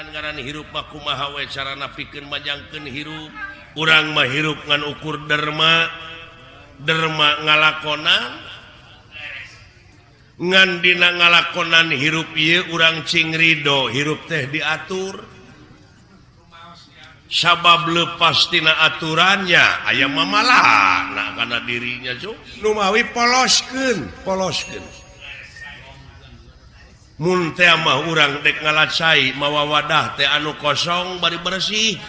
ngaran-ngaran hirup mah kumaha we carana pikeun manjangkeun hirup. Urang mah hirup ngan ukur derma, derma ngalakonan. Ngan dina ngalakonan hirup ieu urang cing ridho, hirup teh diatur. Sabab lepas tina aturannya aya mamalana kana dirinya cu. Numawi poloskeun, poloskeun. Mun teh mah urang dek ngalacai mawa wadah teh anu kosong bari bersih.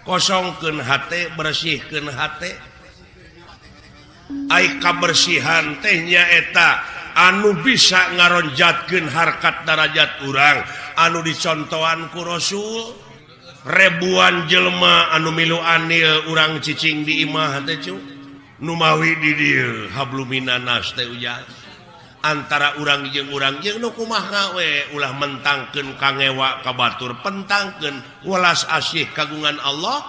Kosongkeun hate, bersihkeun hate. Ai kabersihan teh nyaeta anu bisa ngaronjatkeun harkat darajat urang anu dicontohan ku Rasul. Ribuan jelema anu milu anil urang cicing di imah teh cu. Numawi di dieu habluminanas teh ujang. Antara urang jeung nu kumaha we ulah mentangkeun kangewa ka batur, pentangkeun welas asih kagungan Allah.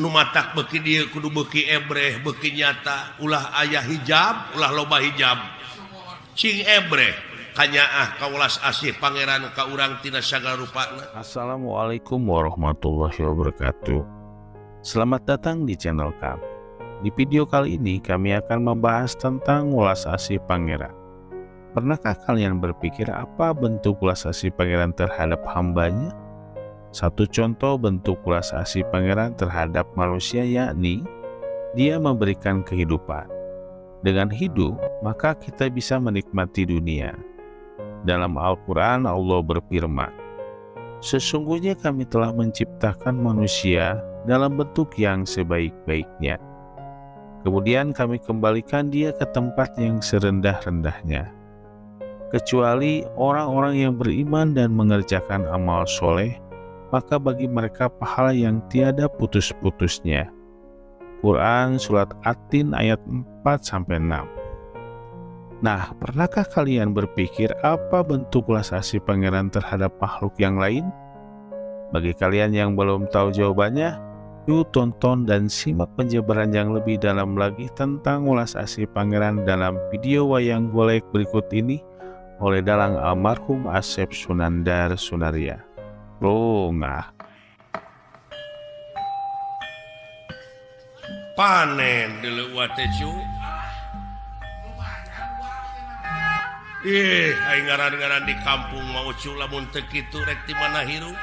Nu matak beuki dieu kudu beuki ebreh, beuki nyata, ulah aya hijab, ulah loba hijab. Cing ebreh kanyaah ka welas asih pangeran ka urang tina sagala rupana. Assalamualaikum warahmatullahi wabarakatuh. Selamat datang di channel kami. Di video kali ini kami akan membahas tentang welas asih pangeran. Pernahkah kalian berpikir apa bentuk welas asih pangeran terhadap hambanya? Satu contoh bentuk welas asih pangeran terhadap manusia yakni dia memberikan kehidupan. Dengan hidup, maka kita bisa menikmati dunia. Dalam Al-Quran Allah berfirman, "Sesungguhnya kami telah menciptakan manusia dalam bentuk yang sebaik-baiknya. Kemudian kami kembalikan dia ke tempat yang serendah-rendahnya. Kecuali orang-orang yang beriman dan mengerjakan amal soleh, maka bagi mereka pahala yang tiada putus-putusnya." Quran Surat At-Tin ayat 4-6. Nah, pernahkah kalian berpikir apa bentuk welas asih pangeran terhadap makhluk yang lain? Bagi kalian yang belum tahu jawabannya, yuk tonton dan simak penjabaran yang lebih dalam lagi tentang welas asih pangeran dalam video wayang golek berikut ini oleh dalang almarhum Asep Sunandar Sunarya. Rongah. Panen deuleu teh cu. Ih, aing ngaran-ngaran di kampung mau cu lamun teu kitu rek di mana hirup.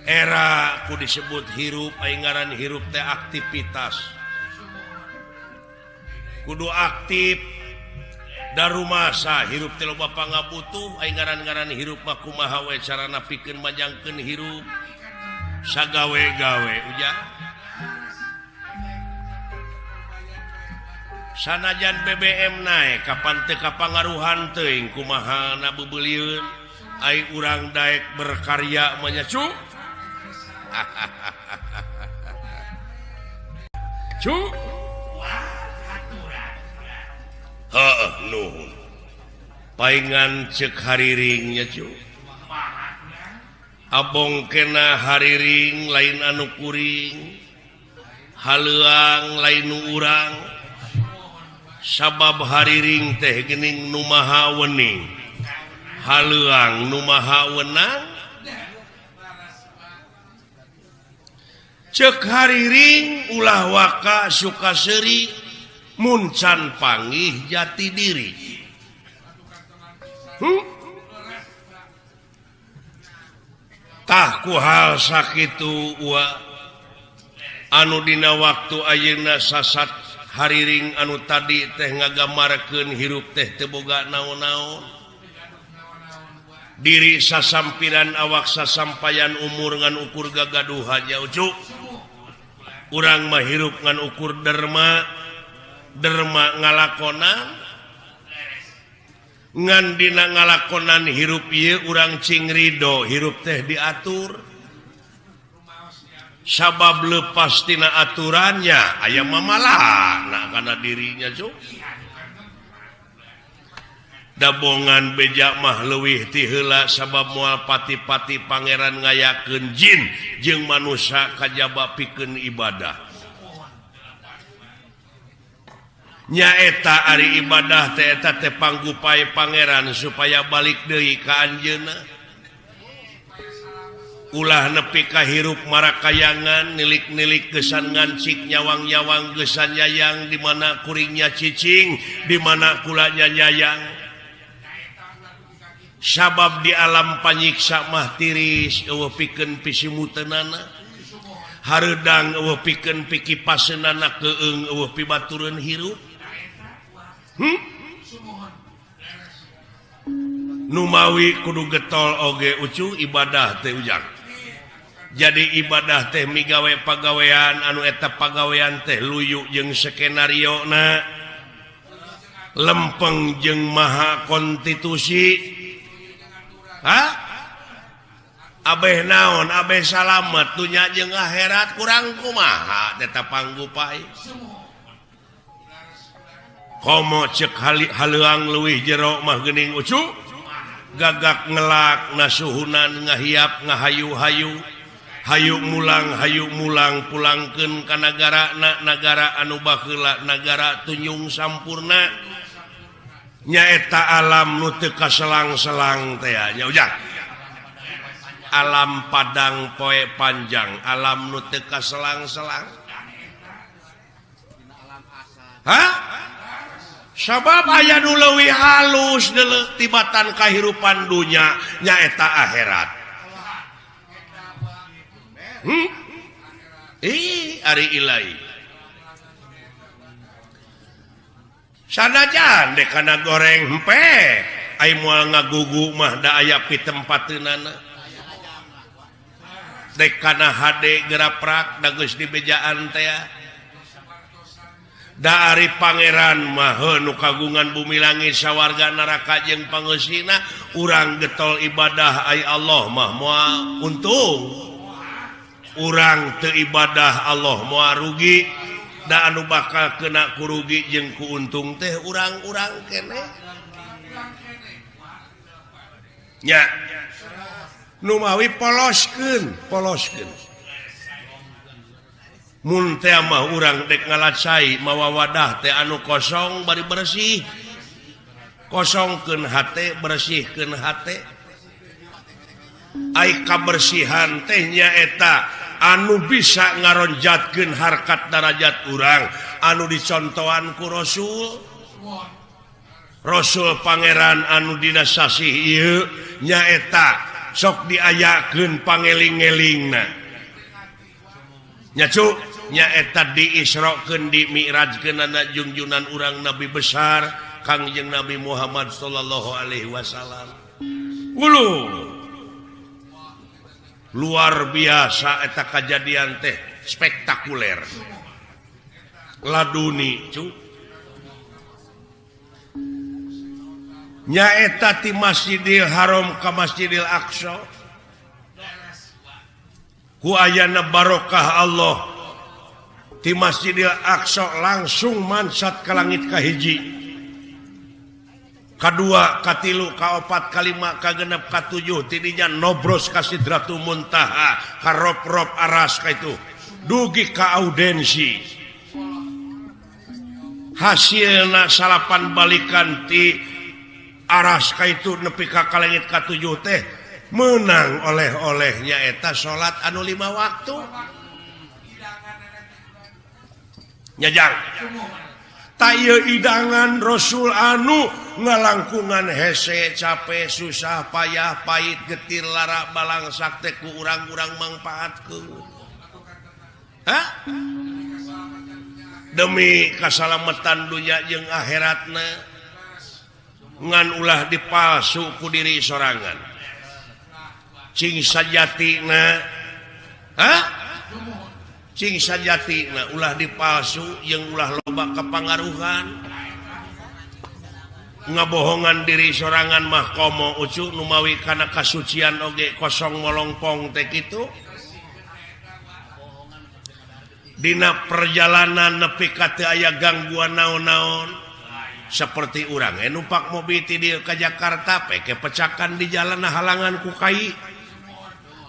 Era ku disebut hirup, aing ngaran hirup teh aktivitas. Kudu aktif darumasa hirup teh loba pangabutuh, aing ngaran-ngaran hirup mah kumaha we carana pikeun manjangkeun hirup. Sagawe-gawe ujang. Sanajan BBM naik kapan teu kapangaruhan teuing kumaha na beubeulieun ai urang daek berkarya mah nya cu. Cu. Heuh nuhun. Paingan ceuk hariring nya cu. Abong kena hariring lain anu kuring, haleuang lain nu urang. Sabab hariring teh geuning nu maha wening, haleuang nu maha wenang. Ceuk hariring ulah waka suka seuri, mun can panggih jati diri. Tah ku hal sakitu ua anu dina waktu ayeuna sasat hariring anu tadi teh ngagamarkeun hirup teh teu boga naon-naon. Diri sasampiran awak sasampayan umur ngan ukur gagaduhan nya ucu. Urang mah hirup ngan ukur derma, derma ngalakonan. Ngan dina ngalakonan hirup ieu urang cing ridho, hirup teh diatur. Sabab lepas tina aturannya aya mamalana kana dirinya cu. Dabongan beja mah leuwih ti heula sabab moal pati-pati pangeran ngayakeun jin jeung manusia kajaba pikeun ibadah. Nyaeta ari ibadah teh eta teh panggupai pangeran supaya balik deui ka anjeunna. Ulah nepi ka hirup marakayangan nilik-nilik gesan ngancik nyawang-nyawang gesan nyayang di mana kuringnya cicing di mana kulanya nyayang. Sabab di alam panyiksa mah tiris eueuh pikeun pisimuteunana. Hareudang eueuh pikeun pikipaseunana keung eueuh pibatureun hirup. Numawi kudu getol oge ucu ibadah teh ujang. Jadi ibadah teh migawe pagawean anu eta pagawean teh luyu jeung skenario na lempeng jeung maha konstitusi. Hah? Abeh naon abeh salamet dunya jeung akhirat kurang kumaha eta panggupai. Komo cek haleuang leuwih jero mah geuning ucu gagak ngelak nasuhunan ngahiap ngahayu-hayu hayu mulang pulangkeun ka nagarana nagara anu baheula nagara tunjung sampurna nyaeta alam nu teu kaselang-selang teh nya ujang. Alam padang poe panjang alam nu teu kaselang-selang. Hah? Sabab aya nu leuwih halus deuleu tibatan kahirupan dunya nyaeta akhirat. Ih, ari ilahi. Sanajan dek kana goreng hempe, ai moal ngagugu mah da aya pitempateunana. Dek kana hade geraprak da geus dibejaan teh. Da ari pangeran mah nu kagungan bumi langit sawarga neraka jeung pangeusina, urang getol ibadah ai Allah mah moal untung. Urang teu ibadah Allah moal rugi, da anu bakal kena kurugi jeung kuuntung teh urang-urang keneh. Nya numawi poloskeun, poloskeun. Mun teh mah urang dek ngalacai mawa wadah teh anu kosong bari bersih. Kosongkeun hate, bersihkeun hate. Ai kabersihan teh nyaeta anu bisa ngaronjatkeun harkat darajat urang anu dicontohan ku Rasul. Rasul pangeran anu dina sasih ieu nyaeta sok diayakeun pangeling-elingna. Nya cu nyaeta diisrokeun dimi'rajkeunana jungjunan urang nabi besar Kangjeng Nabi Muhammad sallallahu alaihi wasallam. Ulu luar biasa eta kajadian teh spektakuler. Laduni cu. Nyaeta ti Masjidil Haram ka Masjidil Aqsa. Ku ayana barokah Allah ti Masjidil Aqsa langsung mansat ka langit kahiji. Kadua, katilu, kaopat, kalima, kagenep, katujuh, tidinya nobros ka Sidratul Muntaha, ka rob-rob aras ka itu. Dugi ka audensi. Hasilna salapan balikan ti aras ka itu nepi ka kalengit katujuh teh menang oleh-olehnya eta salat anu 5 waktu. Nyajang. Ta ieu idangan Rasul anu ngalangkungan hese capek susah payah pahit getir lara balangsak teh ku urang-urang mangpaatkeun. Hah? Demi kasalametan dunya jeung akhiratna ngan ulah dipalsu ku diri sorangan. Cing sajatina, hah? Cing sajatina ulah dipalsu jeung ulah loba kepangaruhan. Ngabohongan diri sorangan mah komo ucu numawi kana kasucian oge kosong molongpong teh kitu. Dina perjalanan nepi ka teu aya gangguan naon-naon. Seperti urang numpak mobil ti dieu ka Jakarta peke pecakan di jalan halangan ku kai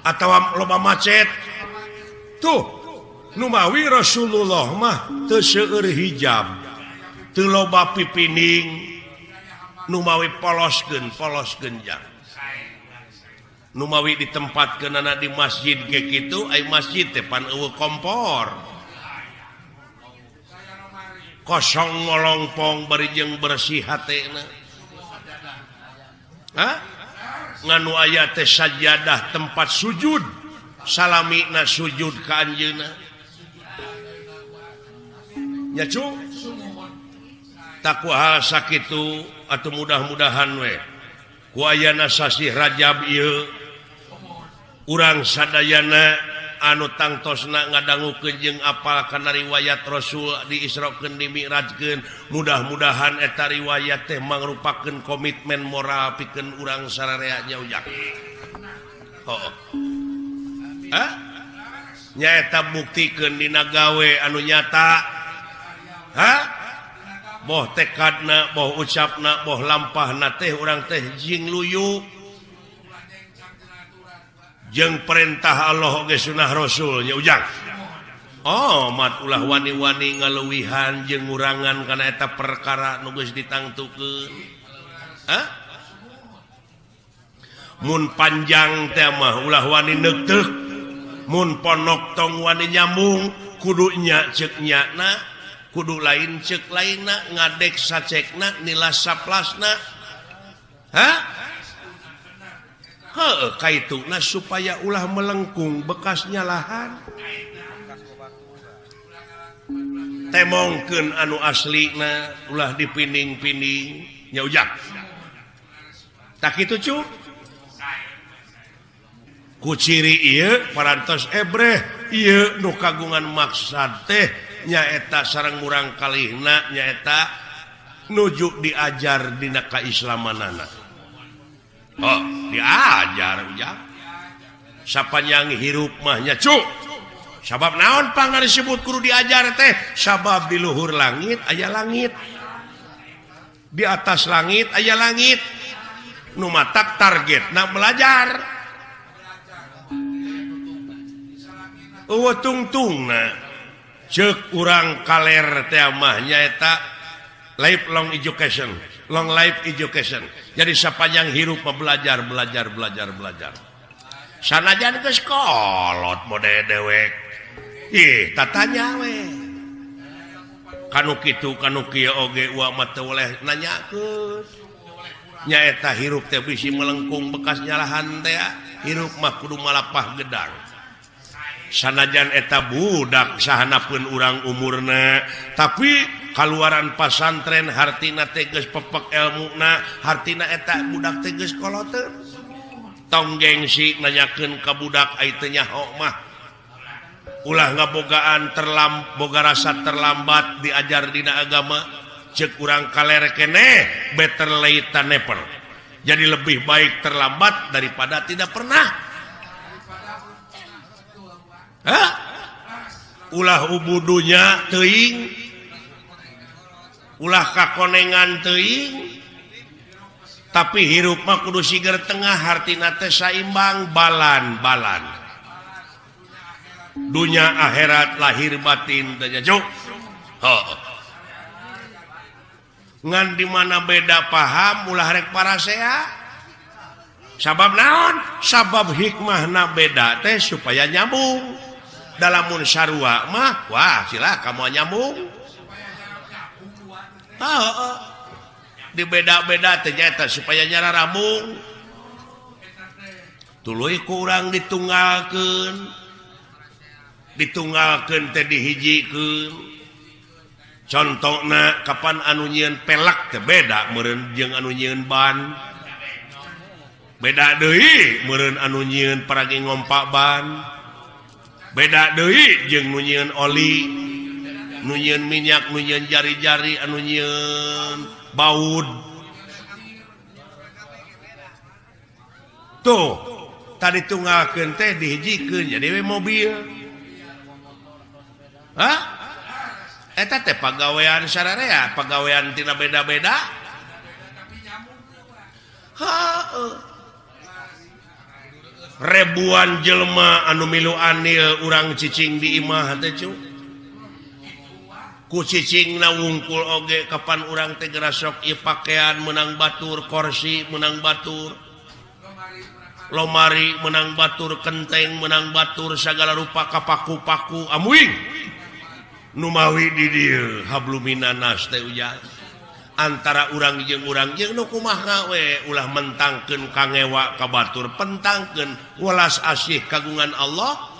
atawa loba macet. Tuh numawi Rasulullah mah teu seueur hijab. Teu loba pipining nu mawi poloskeun polos genjang. Nu mawi ditempatkeunana di masjid ge kitu, ai masjid teh pan eueuh kompor. Kosong ngolongpong bari jeung bersih hatena. Hah? Nganu aya teh sajadah tempat sujud, salamina sujud ka anjeunna. Nya cu? Takwa hal sakitu atuh mudah-mudahan we ku ayana sasih Rajab ieu urang sadayana anu tangtosna ngadangukeun jeung apal kana riwayat Rasul diisrokeun dimi'rajkeun, mudah-mudahan eta riwayat teh mangrupakeun komitmen moral pikeun urang sararea nya ujang. Heuh. Hah? Nyaeta buktikeun dina gawe anu nyata. Hah? Boh tekadna, boh ucapna, boh lampahna teh urang teh jing luyu jeung perintah Allah oge sunah Rasul nya ujang. Oh, mat ulah wani-wani ngaluwihan jeung ngurangan kana eta perkara nu geus ditangtukeun. Hah? Mun panjang teh mah ulah wani neuteuh, mun ponok tong wani nyambung, kudu nya ceuk nyana, kudu lain ceuk lainna, ngadek sacekna, nilas saplasna. Hah? Heuh, kaituna supaya ulah melengkung bekas nyalahan. Temongkeun anu aslina ulah dipining-pining nya ujang. Tak kitu cu? Ku ciri ieu parantos ebreh ieu nu kagungan maksad teh nyaeta sareng murang kalihna nyaeta nuju diajar dina kaislamanana. Oh, diajar ujang. Sapanjang hirup mah nya cu. Sabab naon pangna disebut kudu diajar teh? Sabab di luhur langit aya langit. Di atas langit aya langit. Nu matak targetna belajar. Eueuh tungtungna ceuk urang kaler teh mah nyaeta lifelong education, long life education. Jadi sapanjang hirup mah belajar, belajar, belajar, belajar. Sanajan geus kolot mode dewek. Ih, tatanya we. Kanu kitu kanu kieu oge uwa mah teu boleh nanyakeun. Nyaeta hirup teh bisi melengkung bekas nyalahan teh, hirup mah kudu malapah gedang. Sanajan eta budak sahanapeun urang umurna, tapi kaluaran pasantren hartina teh geus pepek elmuna, hartina eta budak teh geus koloteun. Tong gengsi nanyakeun ka budak ai teu nyaho mah. Ulah ngabogaan boga rasa terlambat diajar dina agama, ceuk urang kaler keneh better late than never. Jadi lebih baik terlambat daripada tidak pernah. Hah? Ulah ubudunya teuing, ulah kakonengan teuing, tapi hirup mah kudu siger tengah, hartina teh saimbang balan-balan. Dunya akhirat lahir batin teh nya cuk. Heuh. Ngan di mana beda paham ulah rek parasea. Sabab naon? Sabab hikmahna beda teh supaya nyambung. Dalamun sarua mah wah silakan mau nyambung. Heeh. Dibeda-beda teh nyaeta supaya nyararambung. Tuluy ku urang ditunggalkeun. Ditunggalkeun teh dihijikeun. Contona kapan anu nyieun pelak teh beda meureun jeung anu nyieun ban. Beda deui meureun anu nyieun paragi ngompak ban. Beda deui jeung nu nyieun oli, nu nyieun minyak, nu nyieun jari-jari, anu nyieun baud. Tuh, tadi tunggalkeun teh dihijikeun jadi we mobil. Hah? Eta teh pagawean sararea, pagawean tina beda-beda. Heuh. Ribuan jelema anu milu anil urang cicing di imah teh cu. Ku cicingna wungkul oge kapan urang teh gerasok ieu pakaian menang batur, korsi menang batur, lomari menang batur, kenteng menang batur, segala rupa kapaku-paku amuing. Numawi di dieu habluminanas teh ujang. Antara urang jeung nu kumaha we ulah mentangkeun kangewa ka batur, pentangkeun welas asih kagungan Allah.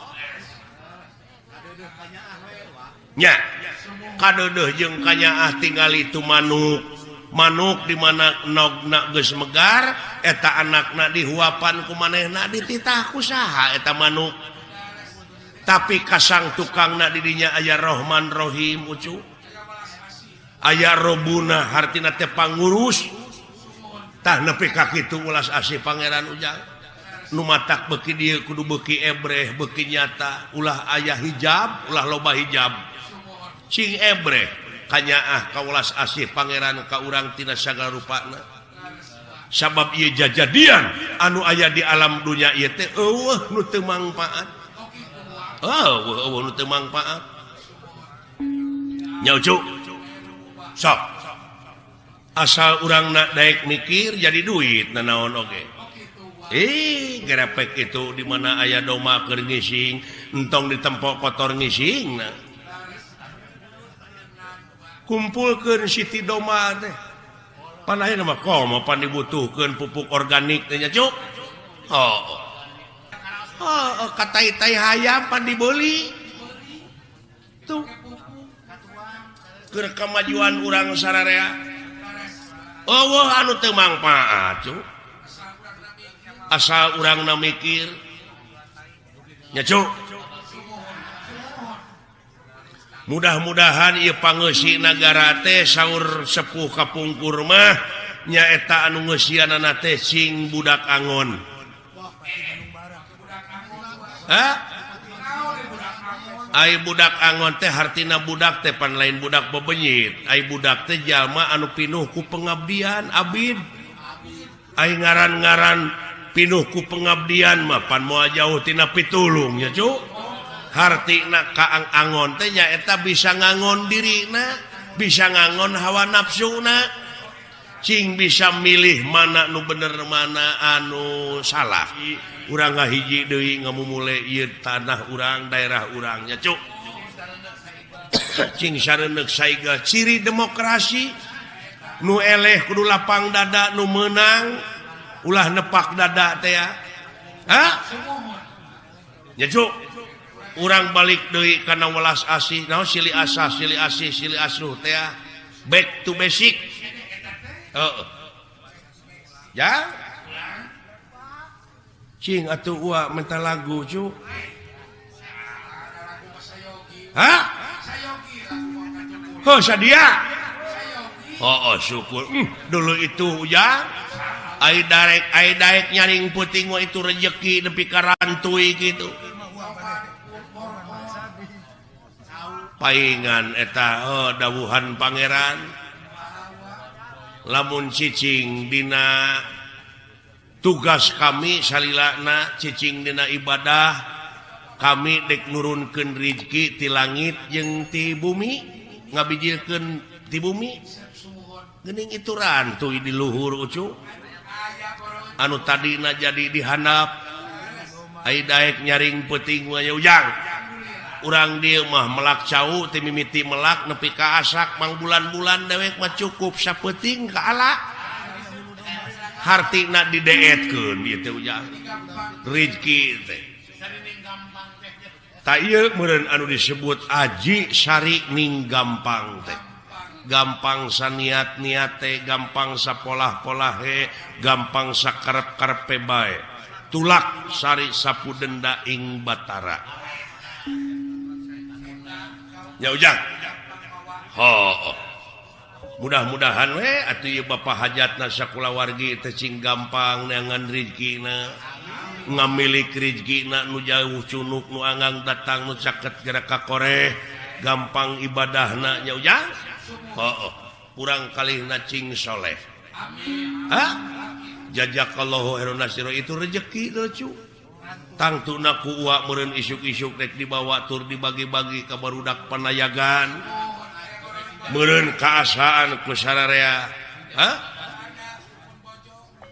Nya kadeudeuh jeung kanyaah tingali tu manuk. Manuk di mana nogna geus megar eta anakna dihuapan ku manehna dititah ku saha eta manuk. Tapi kasang tukangna di dinya aya Rahman Rahim ucu. Aya Robuna hartina teh pangurus. Tah nepi ka kitu ulas asih pangeran ujang. Nu matak beuki dieu kudu beuki ebreh beuki nyata, ulah aya hijab, ulah loba hijab. Cing ebreh kanyaah ka ulas asih pangeran ka urang tina sagala rupana. Sabab ieu jajadian anu aya di alam dunya ieu teh eueuh nu teu mangpaat. Eueuh nu teu mangpaat. Nya ucu. Sok. Asal urang nak daek mikir jadi duit nanaon oge. Gerepek itu di mana aya doma keur ngising, entong ditempok kotor ngising nah. Kumpulkeun siti doma teh. Pan ayeuna mah komo pan dibutuhkeun pupuk organik teh nya cuk. Oh. Oh, katai-tai hayam pan dibeli. Tuh. Keur kamajuan urang sararea. Eueuh anu teu mangpaat cuk. Asal urangna mikir. Nya cuk. Mudah-mudahan ieu pangeusi nagara teh saur sepuh kapungkur mah nyaeta anu ngeusianana teh sing budak angon. Hah? Ai budak angon teh hartina budak teh pan lain budak bebenyit. Ai budak teh jalma anu pinuh ku pengabdian abid. Ai ngaran-ngaran pinuh ku pengabdian mah pan moal jauh tina pitulung nya cuk. Hartina kaang angon teh nyaeta bisa ngangon dirina, bisa ngangon hawa nafsuna, cing bisa milih mana nu bener mana anu salah. Urang ngahiji deui ngamumule ieu tanah urang, daerah urang nya cuk. Cing sareuneuh saiga ciri demokrasi nu eleh kudu lapang dada, nu meunang ulah nepak dada teh ya. Hah? Nya cuk. Urang balik deui kana welas asih, naon silih asah, silih asih, silih asuh teh. Back to basic. Heeh. Ya. Cing atuh ua minta lagu cu. Hah? Oh sadia. Oh, oh syukur. Dulu itu ya. Ai daek nyaring puting mah itu rejeki nepi ka rantui kitu. Paingan eta oh, dawuhan pangeran lamun cicing dina tugas kami salilana cicing dina ibadah kami dek nurunkeun rizki ti langit jeung ti bumi ngabijilkeun ti bumi geuning itu rantuy di luhur ucu anu tadina jadi dihandap ai daek nyaring peuting mah ujang. Urang dieu mah melak cau ti mimiti melak nepi ka asak mang bulan-bulan dewek mah cukup sapeuting ka ala. Hartina dideetkeun ieu teh ujang. Rizki teh. Ta ieu meureun anu disebut aji sari ning gampang teh. Gampang saniat-niat teh, gampang sapolah-polahe, gampang sakarep-karepe bae. Tulak sari sapu denda ing Batara. Ya ujang. Ho. Mudah-mudahan we atuh ieu bapa hajatna sakulawargi teh cing gampang neangan rezekina. Ngamilik rezekina nu jauh cunuk nu anggang datang nu caket gerak ka koreh, gampang ibadahna nya ujang. Ho. Kurang kalihna cing soleh. Amin. Hah? Jazakallahu khairan nasiro itu rezeki lucu. Tangtuna ku uak meureun isuk-isuk rek dibawa tur dibagi-bagi ka barudak panayagan. Meureun kaasaan ku sararea. Hah?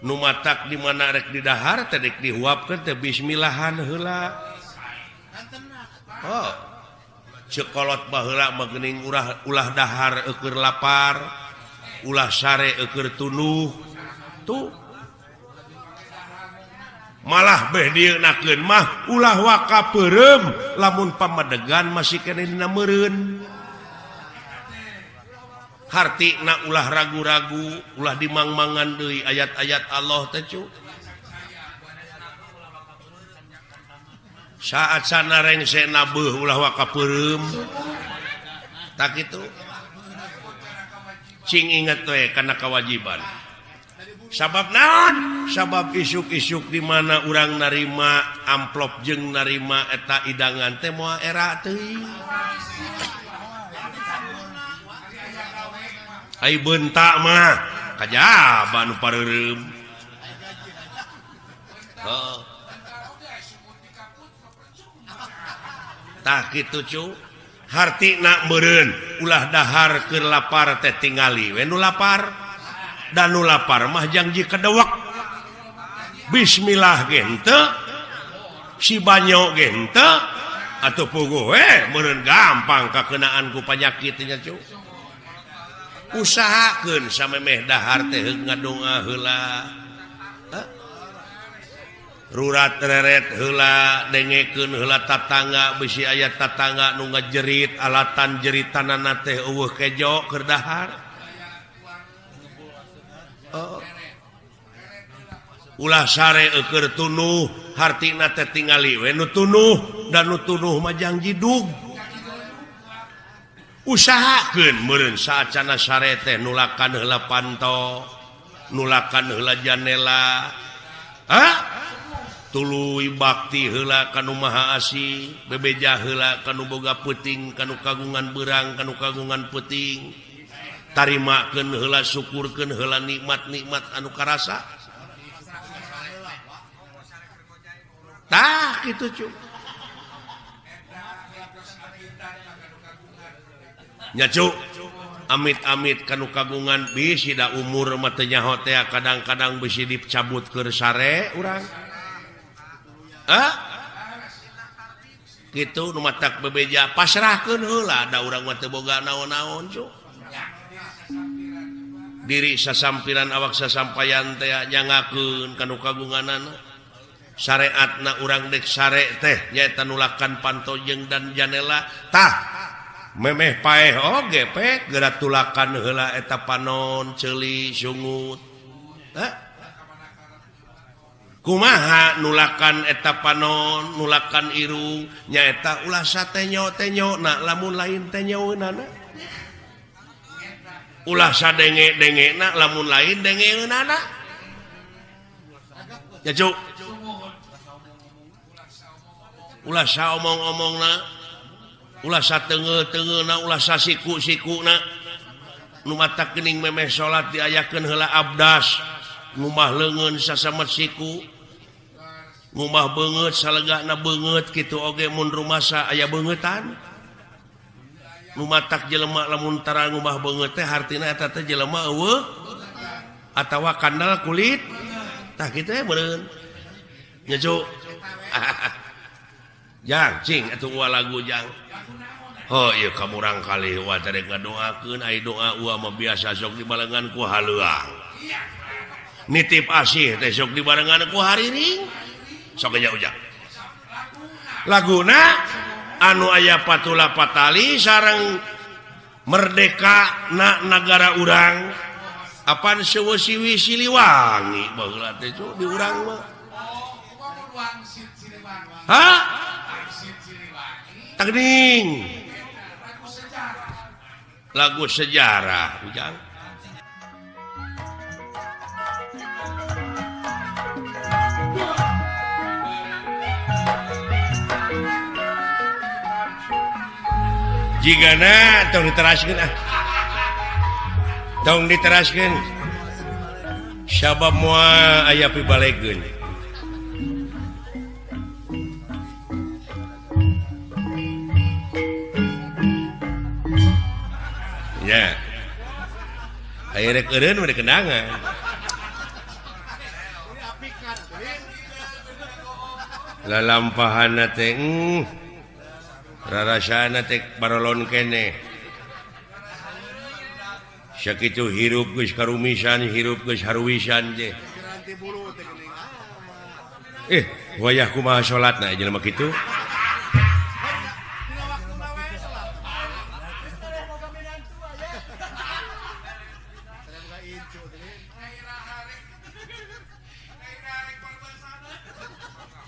Nu matak di mana rek didahar teh rek dihuapkeun teh bismillahan heula. Oh. Cekolot baheula mah geuning ulah dahar eueur lapar, ulah sare eueur tunuh. Tuh. Malah beh dieunakeun mah ulah waka peureum lamun pamadegan masih keneh dina meureun. Hartina ulah ragu-ragu, ulah dimangmangan deui ayat-ayat Allah teh cu. Saat sana rengse nabeuh ulah waka peureum. Tak kitu. Cing inget we kana kewajiban. Sabab naon? Sabab isuk-isuk di mana urang narima amplop jeung narima eta idangan teh moal era teuing. Ai bentak mah kajaba nu pareureum. Heuh. Tah kitu cu. Hartina meureun ulah dahar keur lapar teh tingali we nu lapar. Dan nu lapar mah jangji kedewek. Bismillah ge henteu, si banyo ge henteu, atuh puguh we meureun gampang kakenaan ku panyakit nya cu. Usahakeun samemeh dahar teh heug ngadoa heula. Rurat reret heula, dengekeun heula tatangga bisi aya tatangga nu ngajerit alatan jeritanana teh eueuh kejo keur dahar. Oh. Ulah sare eueur tunuh hartina teh tingali we nu tunuh dan nu tunuh mah jang jidug. Usahakeun meureun saacana sare teh nulakan heula panto, nulakan heula janela. Hah? Tuluy bakti heula ka nu Maha Asih, bebeja heula ka nu boga peuting, ka nu kagungan beurang, ka nu kagungan peuting. Tarimakeun heula, syukurkeun heula nikmat-nikmat anu karasa. Tah kitu cu. Nya cu, amit-amit kanu kagungan bisi da umur mah teu nyaho teh kadang-kadang bisi dicabut keur sare urang. Hah? Kitu nu matak bebeja pasrahkeun heula da urang mah teu boga naon-naon cu. Diri sasampiran awak sasampayan teh nyangakeun kanu kagunganana. Syariatna urang dek sare teh nyaeta nulakan panto jeung dan janela. Tah memeh paeh oge pek geura tulakan heula eta panon ceuli sungut. Hah? Kumaha nulakan eta panon nulakan irung nyaeta ulah satenyo-tenyo na lamun lain tenyoeunana. Ulah sadenge-dengena lamun lain dengeunana. Ya cu. Ulah saomong-omongna, ulah sateungeul-teungeulna, ulah sasiku-sikuna. Nu matak geuning memeh salat diayakeun heula abdas, ngumah leungeun sasamet siku, ngumah beungeut salegana beungeut kitu oge mun rumasa aya beungeutan. Nu matak jelema lamun tara ngumah beungeut teh hartina eta teh jelema eueuh atawa kandal kulit. Tah kitu we meureun. Nya cu. Jang cing atuh uwa lagu jang. Oh ieu ka murang kalih uwa teh rek ngadoakeun ai doa uwa mah biasa sok dibarengan ku haleuang. Nitip asih teh sok dibarengan ku hariring. Sok nya ujang. Laguna anu aya patula patali sareng merdeka na nagara urang apan seueuh siwi Siliwangi baheula teh cu di urang mah. Hah? Tagning. Lagu sejarah ujang. Jigana tong diteraskeun ah. Tong diteraskeun. Sabab moal aya pibalegeun. Nya. Aya rek eureun mah kenangan. Lalampahana teh rarasana teh barolon keneh. Sakitu hirup geus karumisan, hirup geus haruwisan teh. Wayah kumaha salatna jelema kitu?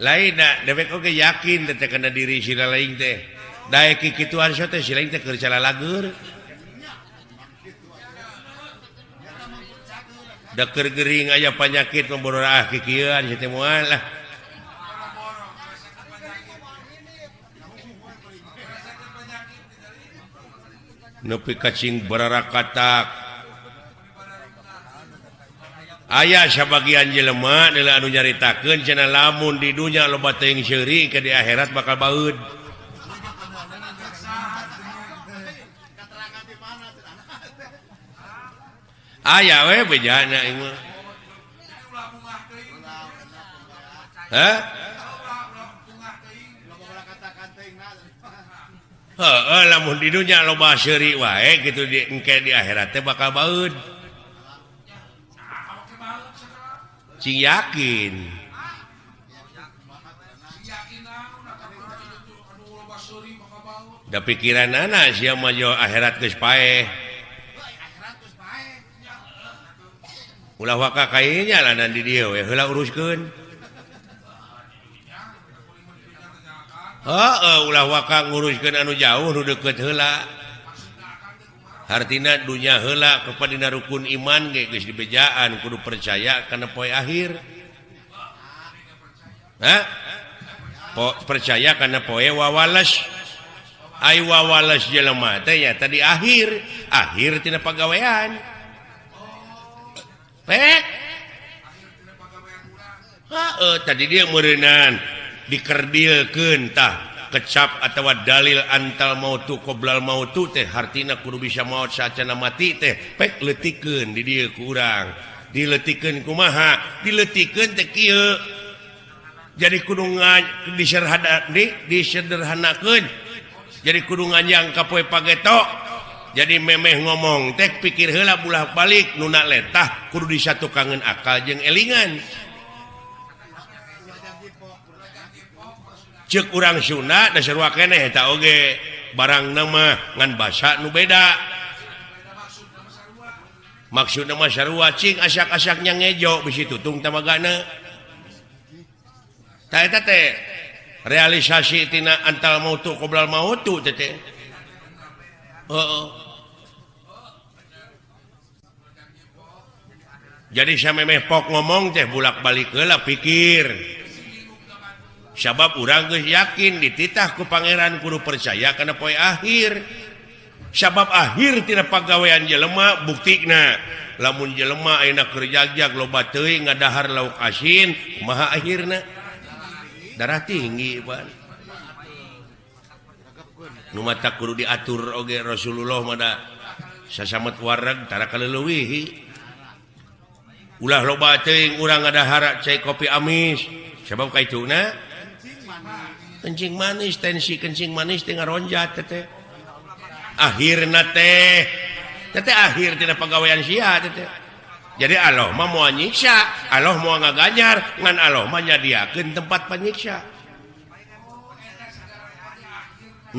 Lain da dewek oge yakin teh kana diri sila lain teh. Daek kikituan teh si lain teh keur calalager. Da keur gering aya panyakit memboror ah kikieuan si teh moal lah. Nepi kacing bararakatak. Aya sabagian jelema adalah anu nyaritakeun cenah lamun di dunya loba teuing seuri ke di akhirat bakal baeud. Aya we bejana ieu mah. Hah? Heeh, lamun di dunya loba seuri wae kitu di engke di akhirat teh bakal baeud. Cing yakin. Da pikiranana sia mah jo akhirat geus paeh. Ulah waka kainya lanan di dieu we heula uruskeun. Heeh, ulah waka nguruskeun anu jauh nu deukeut heula. Hartina dunya heula kepada rukun iman ge geus dibejaan kudu percaya kana poe akhir. Hah? Percaya kana poe wawales. Ai wawales jelema teh nya tadi akhir, akhir tina pagawean. Pek. Heeh, tadi dia meureunan dikerdilkeun tah. Kecap atawa dalil antal mautu qoblal mautu teh hartina kudu bisa maot saacana mati teh pek leutikeun di dieu ku urang dileutikeun kumaha dileutikeun teh kieu jadi kudu disederhanakeun jadi kudu nganjang ka poe pageto jadi memeh ngomong teh pikir heula bulah balik nuna letah kudu disatukangeun akal jeung elingan. Cek urang Sunda dasar keneh eta oge barang nama ngan basa nu beda maksudna mah sarua cing asak-asaknya ngejo bisi tutung tamagana tah eta teh realisasi tina antal mautu qoblal mautu teh teh heeh. Jadi samemeh pok ngomong teh bulak-balik heula pikir. Sabab urang geus yakin dititah ku pangeran kudu percaya kana poe akhir. Sabab akhir tina pagawean jelema buktina lamun jelema ayeuna keur jagjag loba teuing ngadahar lauk asin kumaha akhirna? Darah tinggi pan. Nu matak kudu diatur oge Rasulullah mah da sasamet wareg tara kaleuwihi. Ulah loba teuing urang ngadahar cai kopi amis sabab kaituna kencing manis, tensi kencing manis teh ngaronjat teh. Akhirna teh teh akhir tina pagawean sia teh. Jadi Allah mah moal nyiksa, Allah moal ngaganjar, ngan Allah mah nyadiakeun tempat panyiksa.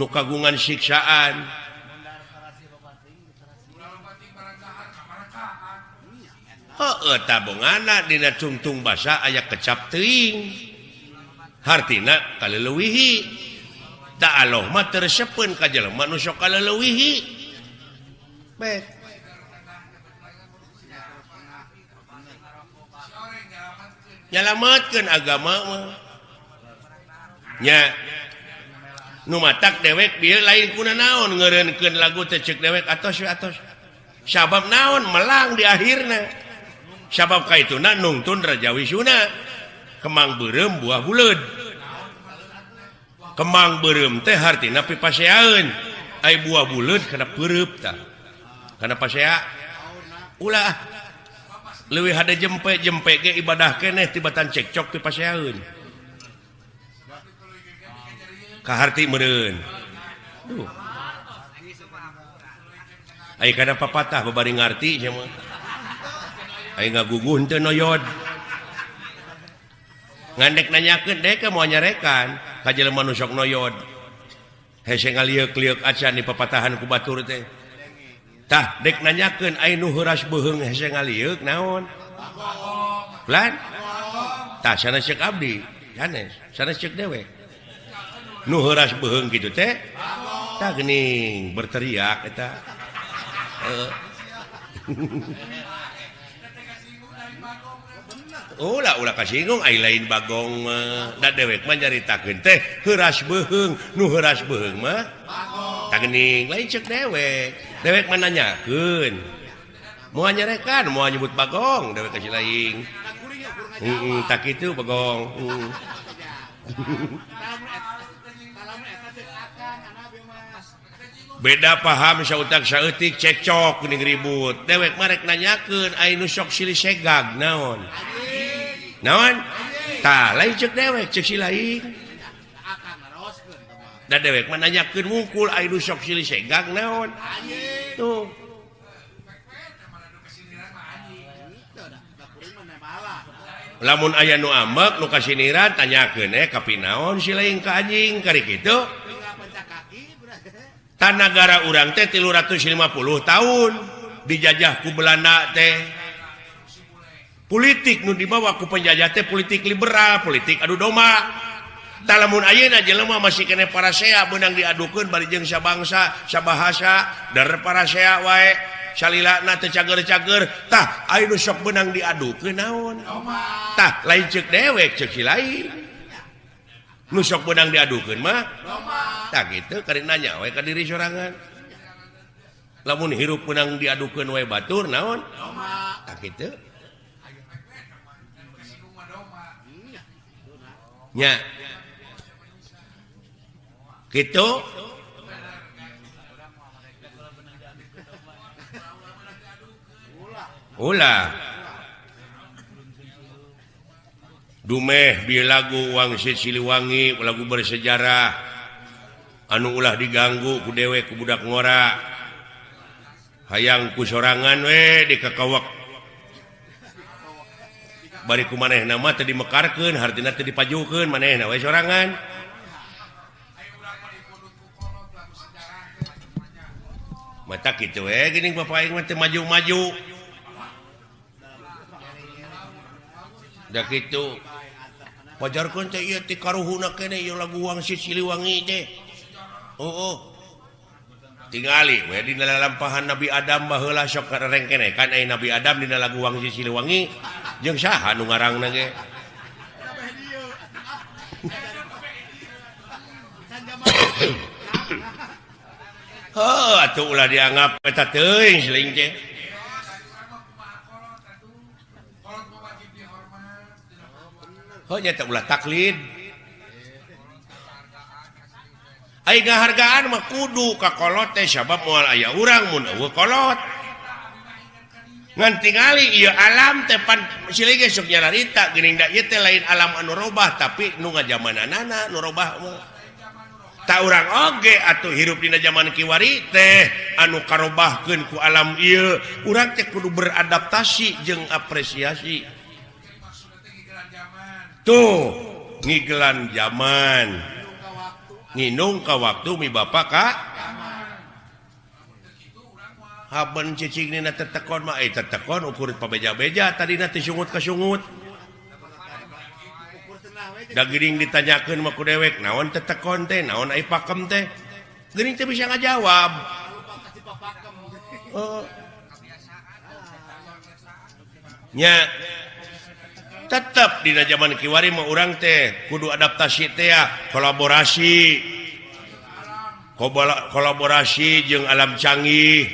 Nu kagungan siksaan. Heueuh tabongana dina tungtung basa aya kecap teuing. Hartina kaleuwihi. Ta Allah mah teu resepeun ka jelema nu sok kaleuwihi. Baik. Nyalametkeun agama mah. Nya nu matak dewek bieu lain kuna naon ngeureunkeun lagu teh ceuk dewek atos we atos. Sabab naon melang di akhirna. Sabab kaituna nungtun Raja Wisuna. Kemang beureum buah buleud. Kemang beureum teh hartina pipaseaeun. Ai buah buleud kana peureub tah. Kana pasea ulah leuwih hade jempe-jempe ge ibadah keneh tibatan cekcok ti paseaeun. Kaharti meureun. Duh. Ai kana papatah babari ngarti sia mah. Ai ngaguguh henteu noyod. Ngandek nanyakeun dek moal nyarekan ka jelema nu sok noyod. Hese ngalieuk-lieuk acan di papatahan ku batur teh. Tah dek nanyakeun ai nu heuras beuheung hese ngalieuk naon? Lan? Tah sanes ceuk abdi, sanes, sanes ceuk dewek. Nu heuras beuheung kitu teh tah geuning berteriak eta. Ulah ulah kasinggung ai lain bagong mah. Da dewek mah nyaritakeun teh heuras beuheung, nu heuras beuheung mah tah geuning lain ceuk dewek. Dewek mah nanyakeun. Moal nyarekan, moal nyebut bagong, dewek ka si lain. Heeh, tah kitu bagong. Beda paham sautak saeutik cekcok geuning ribut. Dewek mah rek nanyakeun ai nu sok silih segag naon? Naon? Tah lain ceuk dewek ceuk si lain. Da dewek mah nanyakeun wungkul ai nu sok silih segag naon? Tuh. Lamun aya nu ambek nu kasiniran tanyakeun kapinaon si lain ka anjing kari kitu. Tanagara urang teh 350 tahun dijajah ku Belanda teh. Politik nu dibawa ku penjajah teh politik liberal, politik adu domba. Tah lamun ayeuna jelema masih keneh parasea beunang diadukeun bari jeung sabangsa, sabahasa, dar parasea wae salilana teu cager-cager. Tah aya nu sok beunang diadukeun naon? Tah lain ceuk dewek ceuk si lain. Nu sok beunang diadukeun mah tah kitu kari nanya we ka diri sorangan. Lamun hirup beunang diadukeun we batur naon? Tah kitu. Nya. Kitu. Ulah. Dumeh bi lagu Wangsit Siliwangi lagu bersejarah anu ulah diganggu ku dewek ku budak ngora hayang ku sorangan we dikakawak bari ku manehna mah teu dimekarkeun hartina teu dipajukeun manehna we sorangan mata kitu we geuning bapak aing mah teu maju-maju da kitu wajarkeun teh ieu ti karuhuna keneh ieu lagu Wangsit Siliwangi teh. Oh. Tingali we dina lalampahan Nabi Adam baheula sok rengkene kan aya Nabi Adam dina lagu Wangsit Siliwangi jeung saha nu ngarangna ge. Heuh atuh ulah dianggap eta teuing siling teh. Heuh nya teh ulah taklid. Ai ngahargaan mah kudu ka kolot teh sabab moal aya urang mun eueuh kolot. Ngan tingali ieu alam teh pan silih ge sok nyararita geuning da ieu teh lain alam anu robah tapi nu ngajamananana nu robah mah. Ta urang oge atuh hirup dina jaman kiwari teh anu karobahkeun ku alam ieu, urang teh kudu beradaptasi jeung apresiasi. Tuh ngigelan zaman nginung ka waktu mi bapak ka haben cicing dina tetekon mah tetekon ukur pabeja-beja tadina teh sungut ka sungut da geuning ditanyakeun mah ku dewek naon tetekon teh naon ai pakem teh geuning teh bisa ngajawab. Nya tetep dina zaman kiwari mah urang teh kudu adaptasi teh ya, kolaborasi. Kolaborasi jeung alam canggih.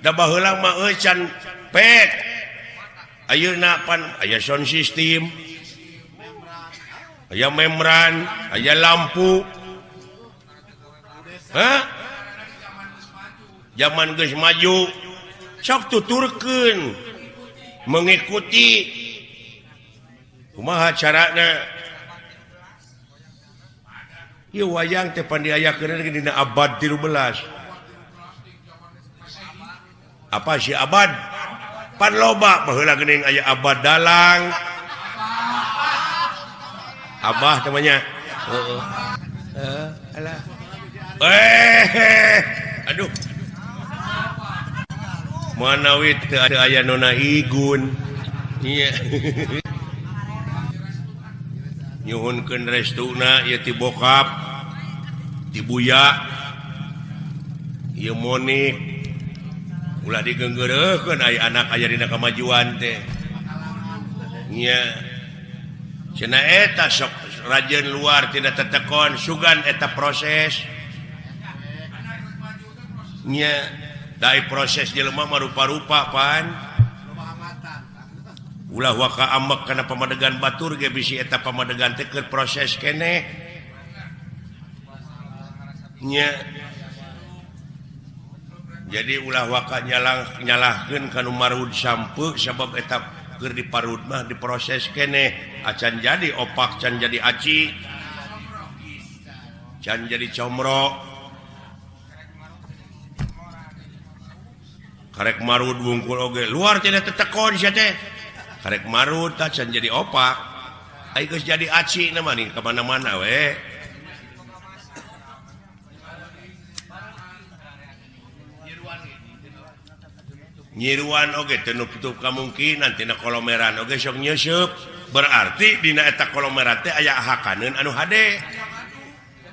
Da baheula mah euy can pek. Ayeuna pan aya sound system. Aya membran, aya lampu. Hah? Zaman geus maju. Sok tuturkeun mengikuti kumaha carana. Ieu wayang teh pan diayakeun dina abad 13. Apa sih abad? Pan loba baheula geuning aya abad dalang. Abah namanya. Heeh. Alah. Aduh. Manawi teu aya nona igun. Iya. Nyuhunkeun restuna ieu ti bokap, ti buya, ieu Monik. Ulah digeunggeureuhkeun aya anak aya dina kamajuan teh. Nya. Cenah eta sok rajeun luar tidak tetekon sugan eta proses. Nya, dai proses jelema mah rupa-rupa pan. Ulah waka ambek kana pamadegan batur ge bisi eta pamadegan teh keur proses keneh. Nya. Jadi ulah waka nyalahkeun ka nu marud sampeuk sabab eta keur diparud mah diproses keneh acan jadi opak, can jadi aci, can jadi comro. Karek marud wungkul oge luar tidak tetekon sia teh. Karek marud tah can jadi opak. Ai geus jadi aci na mah nih ka mana-mana we. Nyiruan oge teu nutup kamungkinan tina kolomeran oge sok nyeuseub. Berarti dina eta kolomeran teh aya hakaneun anu hade.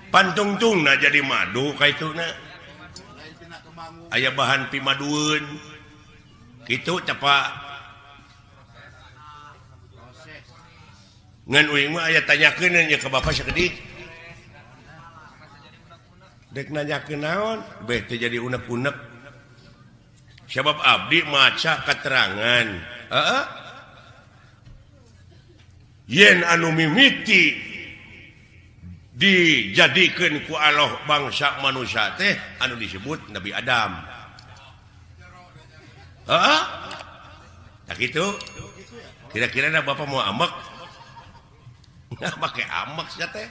Pantungtungna jadi madu kaituna. Aya bahan pimadueun. Kitu teh Pak. Ngan uing mah aya tanyakeun nya ka bapak sakedik. Dek nanyakeun naon? Beh teu jadi unek-unek. Sebab abdi maca keterangan. Heeh. Yen anu mimiti dijadikeun ku Allah bangsa manusia teh anu disebut Nabi Adam. Heeh. Tak kitu. Kira-kira da bapak mau ambek? Nah, make ambek sia teh.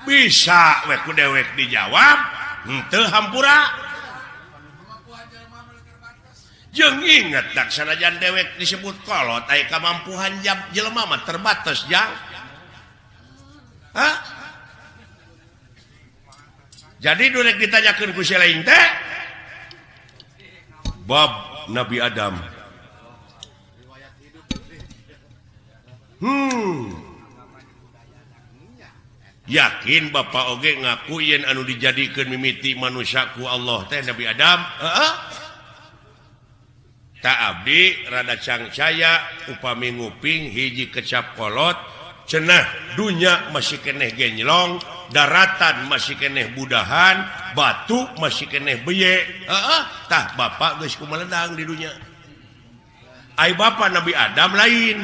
Bisa we ku dewek dijawab, henteu hampura. Jeung inget tak sanajan dewek disebut kolot aya kamampuhan jelema mah terbatas jang. Hah? Jadi durek ditanyakeun ku si lain teh bab Nabi Adam. Yakin bapak oge ngaku yen anu dijadikeun mimiti manusia ku Allah teh Nabi Adam? Heeh. Tak abdi rada cangcaya upami nguping hiji kecap kolot cenah dunya masih keneh genjlong, daratan masih keneh budahan, batu masih keneh beye. Heeh, tah bapak geus kumeledang di dunya. Ai bapak Nabi Adam lain.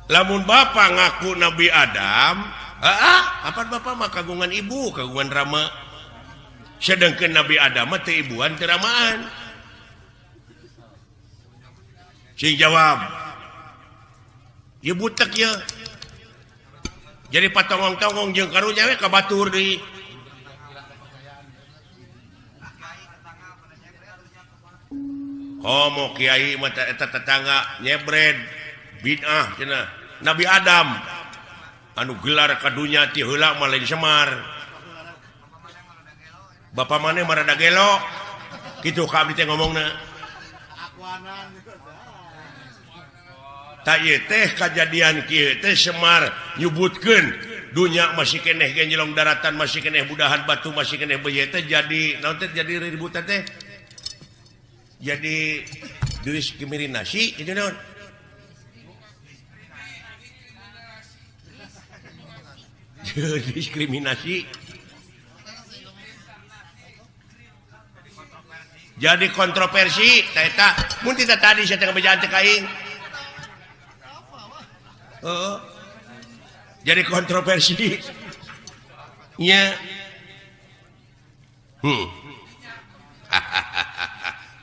Lamun bapak ngaku Nabi Adam, apa bapak mah kagungan ibu, kagungan rama. Sedangkan Nabi Adam mah teu ibuan teu ramaan. Sing jawab. Ieu butek ieu. Jadi patongong-tongong jeung karunya we ka batur deui. Komo kiai mah eta tetangga nyebred bid'ah cenah. Nabi Adam anu gelar ka dunya ti heula mah lain Semar. Bapak maneh mah rada gelo. Kitu ka abdi teh ngomongna. Tak ieu teh kajadian kieu teh Semar nyebutkeun dunya masih keneh genjelong daratan masih keneh budahan batu masih keneh beuye teh jadi naon teh jadi ributan teh. Jadi diskriminasi itu naon? Diskriminasi. Jadi kontroversi ta eta mun tita tadi sia teh ngabejaan teh ka aing. Heeh. Jadi kontroversi. Nya.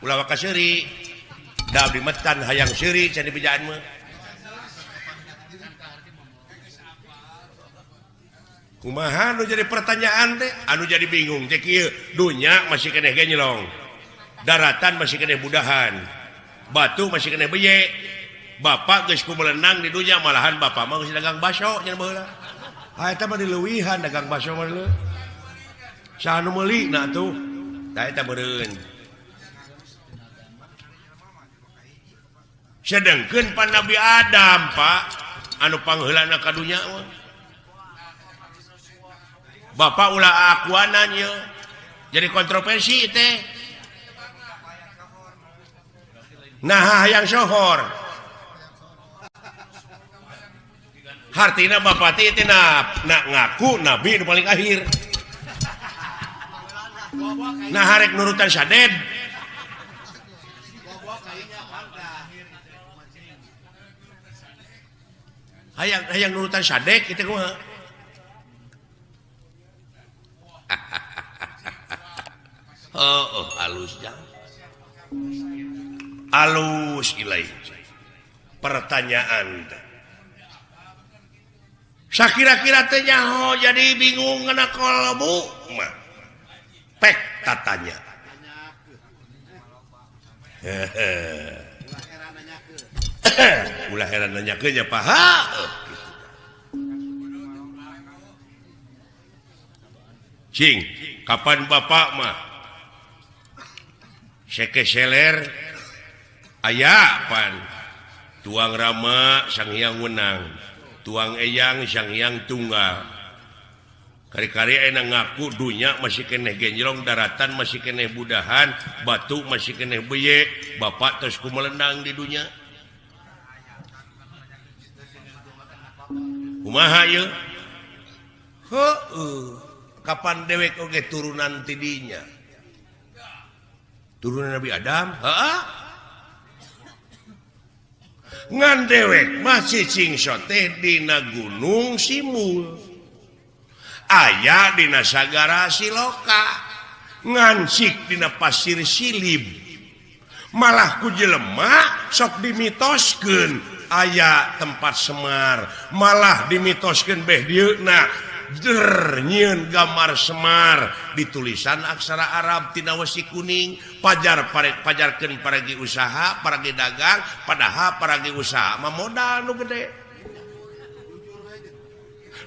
Ulah waka seuri. Da abdi metan hayang seuri can dibejaan mah. Kumaha nu jadi pertanyaan teh? Anu jadi bingung teh kieu, dunya masih keneh genyelong. Daratan masih keneh budahan. Batu masih keneh beye. Bapak geus kumelenang di dunya malahan bapak mah geus dagang baso nya baheula. Ah eta mah dileuwihan dagang baso mah leuh. Saha nu meuli na atuh? Tah eta meureun. Sedengkeun pan Nabi Adam, Pak, anu pangheulana ka dunya mah. Bapak ulah akuanan ieu. Jadi kontroversi teh. Nah hayang sohor. Hartina bapak teh teh na ngaku nabi nu paling akhir. Nah harek nurutan saded. Hayang hayang nurutan sadek kitu kumaha? Oh, halus jang. Alus ilai. Pertanyaan teh. Sakira-kira teh nyaho jadi bingung ngena kolbu mah. Pek tatanya. Ulah heran nanyakeun nya Pak. Cing, kapan bapak mah sekeseler aya pan tuang Rama Sang Hyang Wenang, tuang Eyang Sang Hyang Tunggal. Kari-kari enak ngaku dunya masih keneh genjrong, daratan masih keneh budahan, batu masih keneh beye, bapak terus kumelendang di dunya. Kumaha ieu? Heueuh, kapan dewek oge turunan ti dinya? Turunan Nabi Adam, heeh. Ngan dewek masih cingso teh dina Gunung Simul. Aya dina Sagara Siloka, ngancik dina Pasir Silib. Malah ku jelema sok dimitoskeun aya tempat Semar, malah dimitoskeun beh dieuna der nyieun gambar Semar ditulisan aksara Arab tina wesi kuning, pajar pajarkeun paragi usaha, paragi dagang, padahal paragi usaha mah modal nu gede.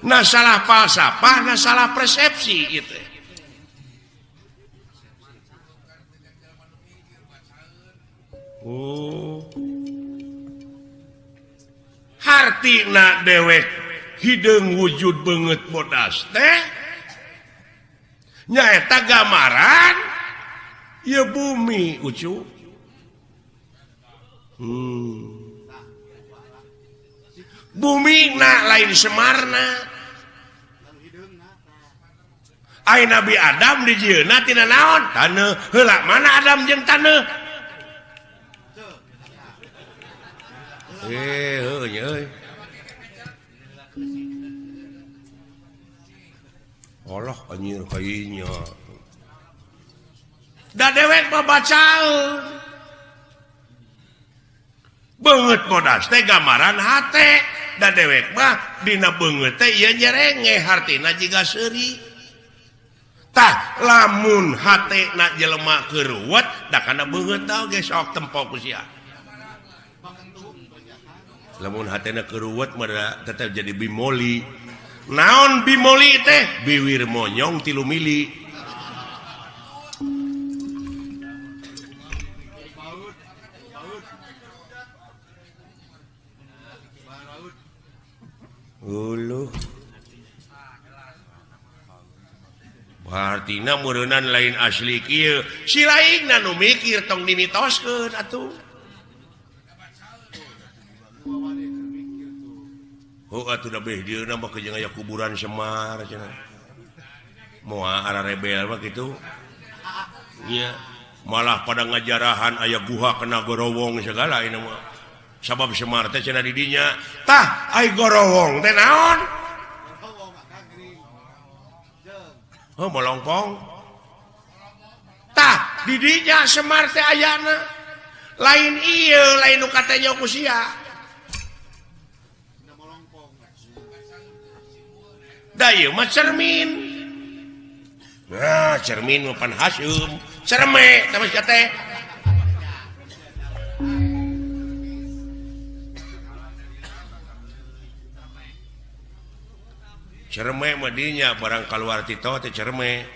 Nah salah falsafah, nah salah persepsi gitu. Oh. Hartina dewek hideung wujud beungeut bodas teh nyaeta gambaran ieu bumi ucu. Bumi na lain Semarna. Ai Nabi Adam dijieunna tina naon? Taneuh. Heula mana Adam jeung taneuh? Heueuh nya euy. Allah anjir kayanya. Da dewek mah bacaeun. Beungeut bodas teh gambaran hate. Da dewek mah dina beungeut teh ieu nyerengeh hartina jiga seuri. Tah lamun hate na jelema keruwet da kana beungeut oge sok tempo ku sia. Lamun hatena keruwet mah tetep jadi bimoli. Naon bimoli teh? Biwir monyong 3 mili. Uluh. Hartina meureunnan lain asli kieu. Si lainna nu mikir tong dimitoskeun atuh. Oh atuh da beh dieuna mah jeung aya kuburan Semar cenah. Moal ararebel mah kitu. Nya malah pada ngajarahan aya guha kena gorowong segala ieu mah. Sabab Semar teh cenah di dinya. Tah ai gorowong teh naon? Oh molongpong. Tah didinya Semar teh ayana. Lain ieu lain nu katanya ku sia. Da ieu mah cermin. Nah, cermin mah pan haseum. Cerme teh mah sia teh. Cerme mah dinya barang kaluar tito teh cerme.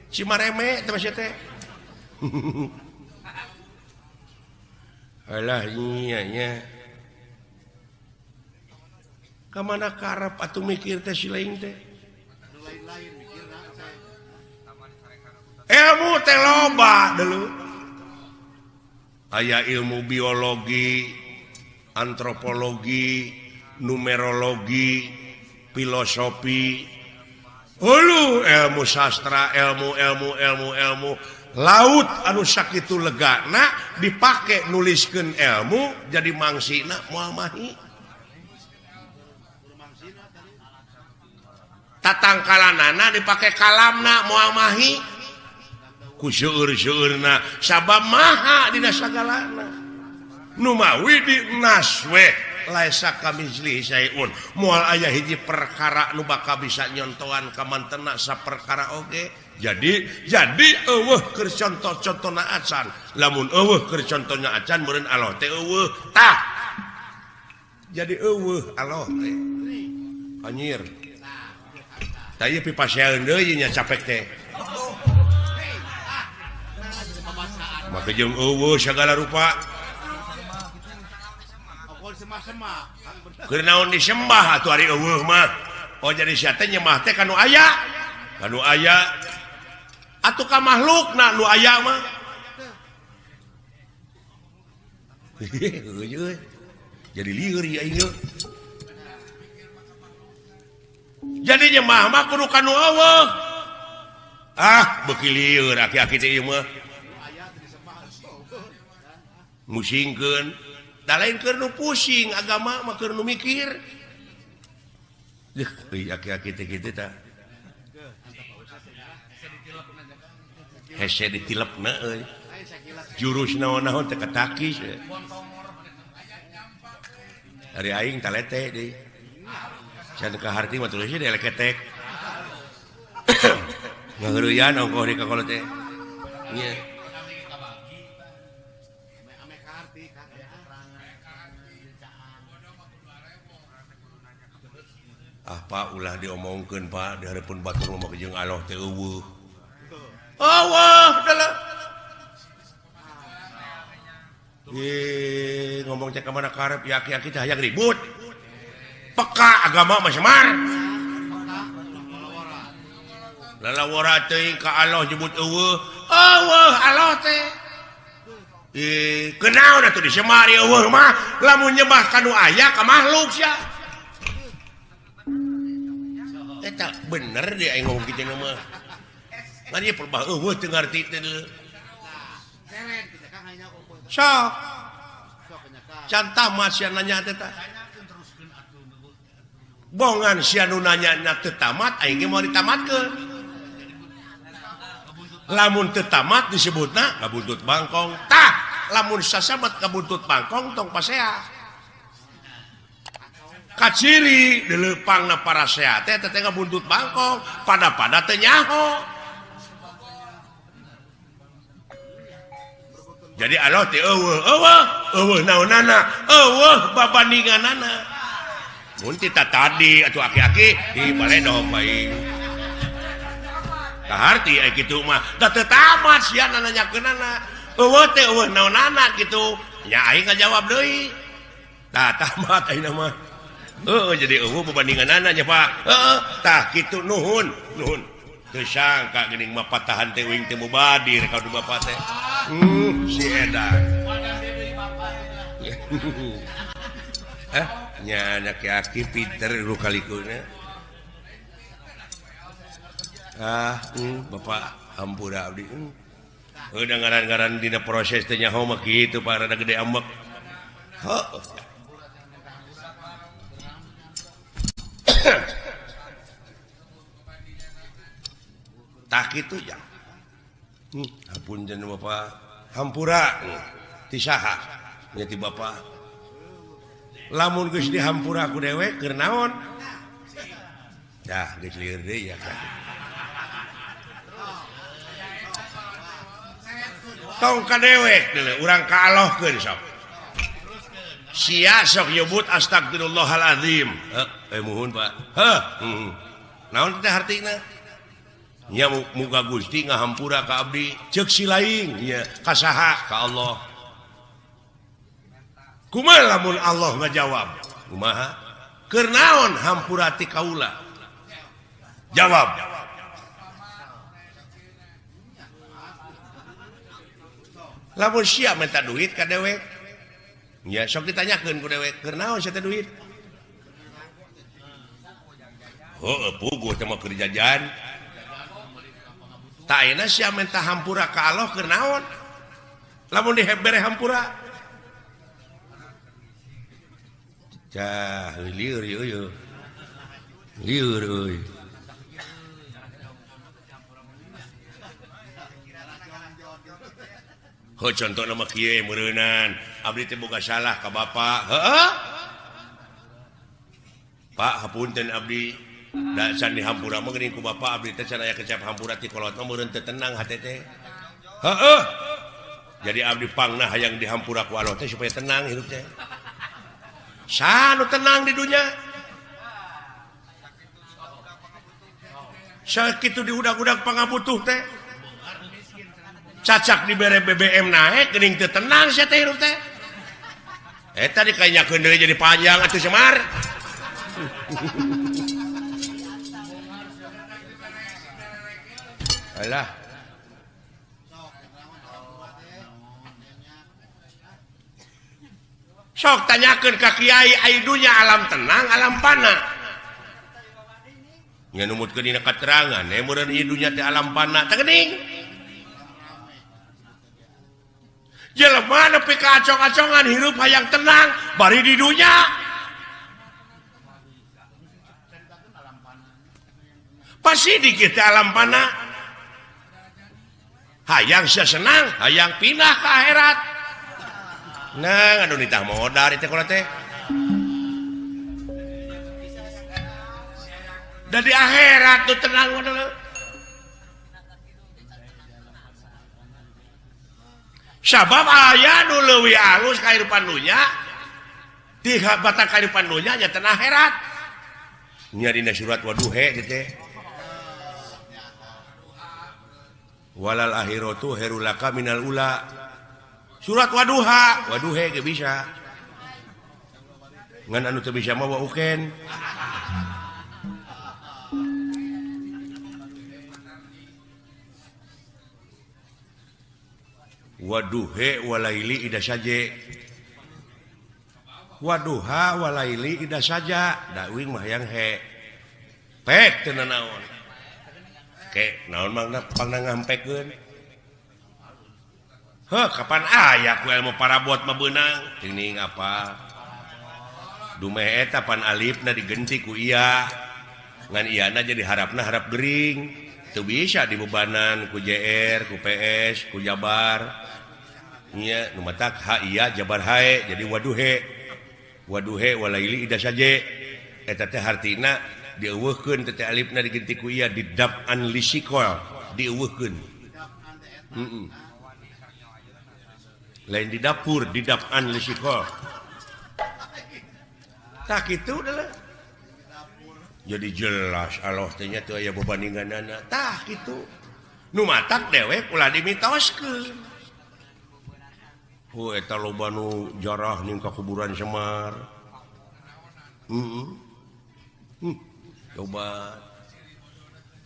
Cimareme teh mah sia teh. Alah nya nya. Ka mana karep atuh mikir teh si lain teh. Ilmu teh loba deuleu. Aya ilmu biologi, antropologi, numerologi, filosofi, hulu ilmu sastra, ilmu ilmu ilmu ilmu laut anu sakitu legana dipake nuliskeun ilmu jadi mangsina moal mahi. Tatangkalanana dipake kalamna moal mahi. Ku seueur-seueurna sabab maha dina sagalana. Nu mawi di naswe laisa kamitslihi syai'un moal aya hiji perkara nu bakal bisa nyontoan ka mantena saperkara oge. Jadi eueuh keur contoh-contona acan. Lamun eueuh keur contohna acan meureun Allah teh eueuh. Tah. Jadi eueuh Allah teh. Anjir. Tah ieu pipasean deui nya capek teh. Maka jeung eueuh sagala rupa. Keur naon disembah atuh ari eueuh mah. Oh jadi sia teh nyembah teh ka nu aya. Ka nu aya. Atuh ka makhlukna nu aya mah. Jadi lieur ieu aing. Jadi nyembah mah kudu ka nu eueuh. Ah, beuki lieur aki-aki teh ieu mah. Musingkeun. Da lain keur nu pusing agama mah keur nu mikir. Deuh, euy aki-aki teh kitu tah. Hese ditilepna euy. Jurus naon-naon teh katakis. Ari aing talete deui. Can ka harti mah tulisna dieleketek. Ngaheureuyan ongkoh di ka kolot teh. Nya. Ah Pak ulah diomongkeun Pak di hareupeun batur mah jeung Allah teh eueuh. Eueuh deuleu. Ngomong cek ka mana karep ya aki-aki teh hayang ribut. Peka agama mah Semar. Lalawara teuing ka Allah nyebut eueuh. Eueuh Allah teh. Kenaon atuh disemar eueuh mah lamun nyembah ka nu aya ka makhluk sia. Eta bener deh aing ngomong kitu mah. Ngan ieu perbah eueuh teu ngarti teh deuleu. Sok. Can tamat sia nanya teh tah. Bongan sia nu nanya teu tamat aing ge moal ditamatkeun. Lamun teu tamat disebutna ngabuntut bangkong. Tah, lamun sasabat ngabuntut bangkong tong pasea. Kaciri dileupangna parasea teh teh ngabuntut bangkong pada-pada teu nyaho. Jadi Allah teh eueuh eueuh eueuh naonana eueuh babandinganana. Mun ti tadi atuh aki-aki di baledog bae. Kaharti aya kitu mah da teu tamat sia nanyakeunana. Eueuh teh eueuh naonana kitu. Nya aing ngajawab deui. Tah tamat ayeuna mah. Heeh jadi eueuh babandinganana nya Pak. Heeh tah kitu nuhun nuhun. Teu sangka geuning mah patahan teh uing teh mubadir ka du bapa teh. Si edan. Nya aki-aki pinter lu kalikuna. Ah, bapak hampura abdi. Udah ngaran-ngaran dina proses teh nyaho mah kitu Pak rada gede ambek. Heuh. Tak kitu jang. Hapunten Bapak, hampura ti saha? Nya ti Bapak. Lamun geus dihampura ku dewek keur naon? Dah geus lieur deui ya. Tong ka dewek deuleu urang ka Allahkeun sok. Sia sok nyebut astagfirullahalazim. Heuh, muhun Pak. Heuh, naon teh hartina? Nya muga Gusti ngahampura ka abdi, ceuk si lain nya ka saha? Ka Allah. Kumaha lamun Allah ngajawab? Kumaha? Keur naon hampura ti kaula? Jawab. Lamun sia minta duit ka dewek, nya sok ditanyakeun ku dewek, keur naon sia teh duit? Heuh, puguh teh mah keur jajan. Tak ayeuna sia minta hampura ka Allah keur naon? Lamun dibere hampura. Cah, lieur ieu. Lieur euy. Heuh, contohna mah kieu meureunan, abdi teh boga salah ka bapa. Heuh. Pak, hapunten abdi. Da can dihampura mah geuning ku bapa abdi teh can aya kecap hampura ti kolot mah meureun teu tenang hate teh. Heueuh. Jadi abdi pangna hayang dihampura ku Allah teh supaya tenang hidup teh. Saha nu tenang di dunya? Sakitu diudag-udag pangabutuh teh. Cacak dibere BBM naek geuning teu tenang sia teh hirup teh. Eta dikainyakeun deui jadi panjang atuh Semar. Alah. Sok tanyakeun ka kiai ai dunya alam tenang alam pana. Nya numutkeun dina katerangan meureun ieu dunya teh alam pana teh geuning. Jelema nepi ka acong-acongan hirup hayang tenang bari di dunya. Pasti dikit teh alam pana. Hayang sia senang, hayang pindah ke akhirat. Nah, aduh nitah modal itu kalau teh. Dari akhirat tuh tenang modal. Sabab aya nu leuwih alus kahirupan dunya, ti batang kahirupan dunya nya tenang akhirat. Nya dina surat waduhe teh. Walal akhiratu khairul laka minal ula. Surat waduha, waduhe ge bisa. Ngan anu teu bisa mah wa uken. Waduhe walaili ida saje. Waduha walaili ida saja, da uing mah hayang he. Pek teu nanaon. Ke naon mangna pangna ngampekeun. Heuh, kapan aya ku ilmu parabot mah beunang? Teuing apa? Dumeh eta pan alifna digenti ku iya. Ngan iyana jadi harapna harap gering. Teu bisa dibebanan ku JR, ku PS, ku Jabar. Nya nu matak ha iya Jabar hae jadi waduhe. Waduhe walaili ida saje. Eta teh hartina dieuweuhkeun teh alifna digenti ku iya didap'an lisikol, dieuweuhkeun. Heeh. Lain di dapur, didap'an lisikol. Tak kitu adalah. Jadi jelas Allah teh nya teu aya bebandinganana. Tah kitu. Nu matak dewek ulah dimitoskeun. Hu eta loba nu jarah ning ka kuburan Semar. Heeh. Coba.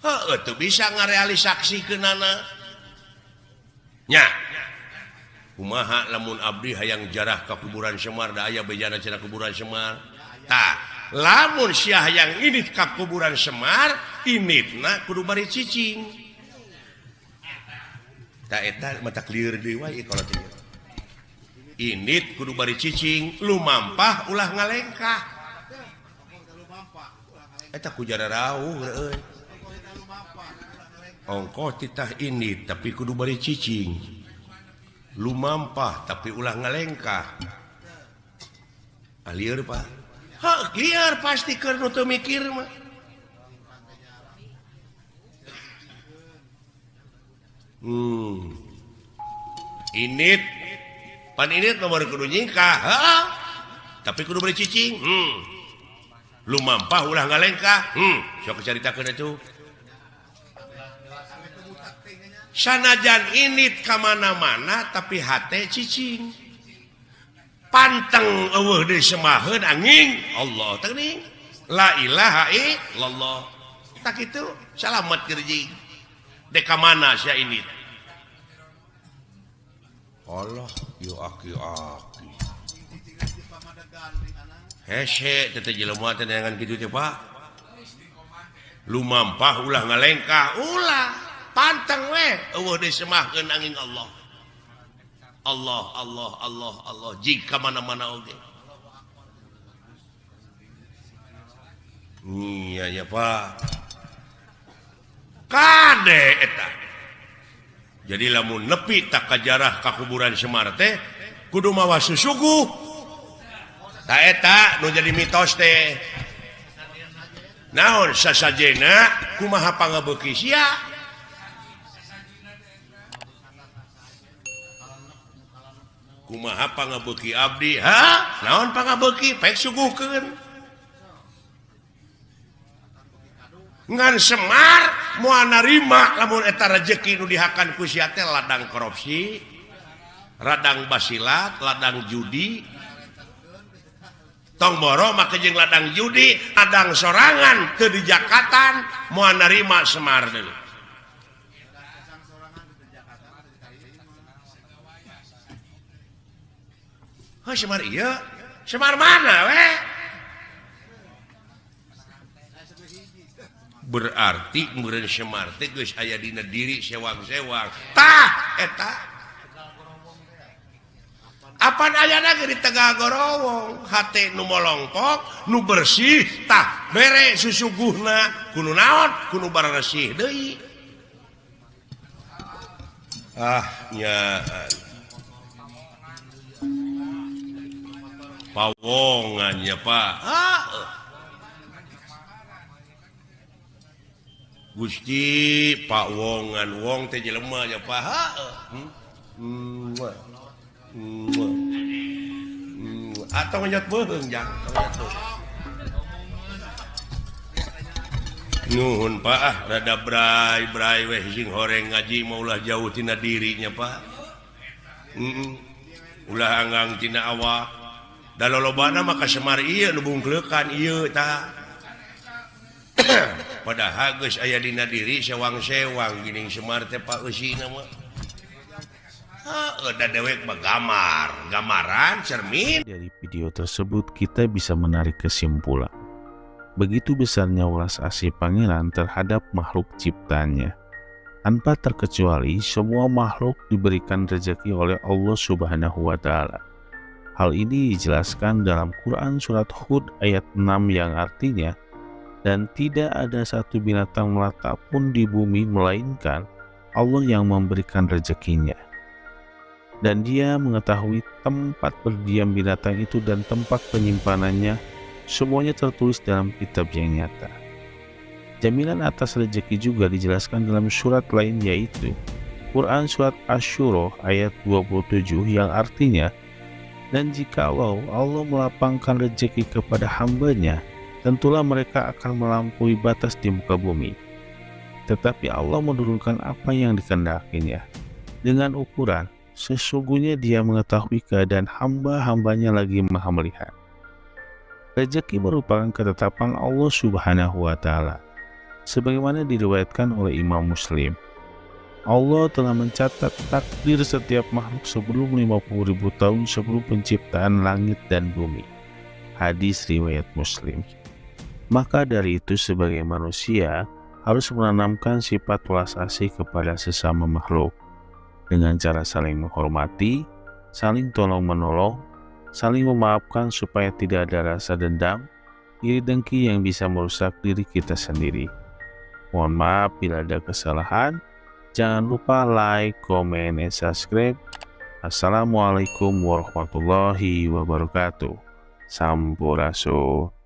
Heuh teu bisa ngarealisaksikeunana. Nya. Kumaha lamun abdi hayang jarah ka kuburan Semar da aya bejana cenah kuburan Semar. Tah, lamun sia hayang ini ka kuburan Semar, initna kudu bari cicing. Tah eta mata lieur deui wae kalau teh. Init kudu bari cicing, lumampah ulah ngalengkah. Eta ku jara rauh euy. Ongkoh titah ini tapi kudu bari cicing. Lumampah tapi ulah ngalengkah. Lieur Pak. Hah, lieur pasti keur nu teu mikir mah. Init pan init nomor kudu nyingkah, heeh. Tapi kudu bari cicing. Lumampah ulah ngalengkah. Sok caritakeun atuh. Sanajan init ka mana-mana tapi hate cicing. Panteng eueuh deui semaheun angin Allah teh geuning. La ilaha illallah. Tak kitu salamet keur jeung. Dek ka mana sia init? Allah yo aki-aki. Hese teh jelema teh neangan kitu teh Pak. Lumampah ulah ngalengkah, ulah. Panteng we eueuh deui semahkeun angin Allah. Allah Allah Allah Allah jika mana-mana oge. Iya ya Pak. Kade eta. Jadi lamun nepi tak kajarah ka kuburan Semar teh kudu mawa susuguh. Ta eta nu jadi mitos teh. Naon sasajena kumaha pangabeuki sia? Kumaha pangabeuki abdi? Ha? Naon pangabeuki? Pek suguhkeun. Ngan Semar moal narima lamun eta rejeki nu dihakan ku sia teh ladang korupsi, ladang basilat, ladang judi. Tong boro make jeung ladang judi, ladang sorangan teu dijakatan moal narima Semar deui. Oh, Semar iya, Semar mana we? Berarti meureun Semar teh geus aya dina diri sewang-sewang. Tah eta. Apan ayana ge di Tegal Gorowong, hate nu molongkok, nu bersih, tah bere susuguhna kudu naon? Kudu baresih deui. Ah nya. Pawongan ya Pak. Ah. Gusti pawongan wong teh jelema ya Pak. Atau nganyot beuheung jang. Nuhun Pak ah rada bray-bray weh sing horeng ngaji mah ulah jauh tina dirinya Pak. Ulah anggang tina awak. Da lolobana maka Semar ieu nu bungkleukan ieu tah. Padahal geus aya dina diri sewang-sewang geuning Semar teh Pak eusina mah. Heuh da dewek mah gamar, gambaran cermin. Dari video tersebut kita bisa menarik kesimpulan. Begitu besarnya welas asih Pangeran terhadap makhluk ciptanya. Tanpa terkecuali semua makhluk diberikan rezeki oleh Allah Subhanahu wa Ta'ala. Hal ini dijelaskan dalam Quran Surat Hud ayat 6 yang artinya, dan tidak ada satu binatang melata pun di bumi melainkan Allah yang memberikan rezekinya. Dan dia mengetahui tempat berdiam binatang itu dan tempat penyimpanannya, semuanya tertulis dalam kitab yang nyata. Jaminan atas rezeki juga dijelaskan dalam surat lain yaitu Quran Surat Asy-Syura ayat 27 yang artinya, dan jikalau Allah melapangkan rezeki kepada hambanya, tentulah mereka akan melampaui batas di muka bumi. Tetapi Allah menurunkan apa yang dikehendakinya dengan ukuran, sesungguhnya dia mengetahui keadaan hamba-hambanya lagi maha melihat. Rezeki merupakan ketetapan Allah Subhanahu wa Ta'ala, sebagaimana diriwayatkan oleh Imam Muslim. Allah telah mencatat takdir setiap makhluk sebelum 50.000 tahun sebelum penciptaan langit dan bumi. Hadis riwayat Muslim. Maka dari itu sebagai manusia harus menanamkan sifat welas asih kepada sesama makhluk dengan cara saling menghormati, saling tolong-menolong, saling memaafkan supaya tidak ada rasa dendam, iri dengki yang bisa merusak diri kita sendiri. Mohon maaf bila ada kesalahan. Jangan lupa like, comment, and subscribe. Assalamualaikum warahmatullahi wabarakatuh. Sampurasun.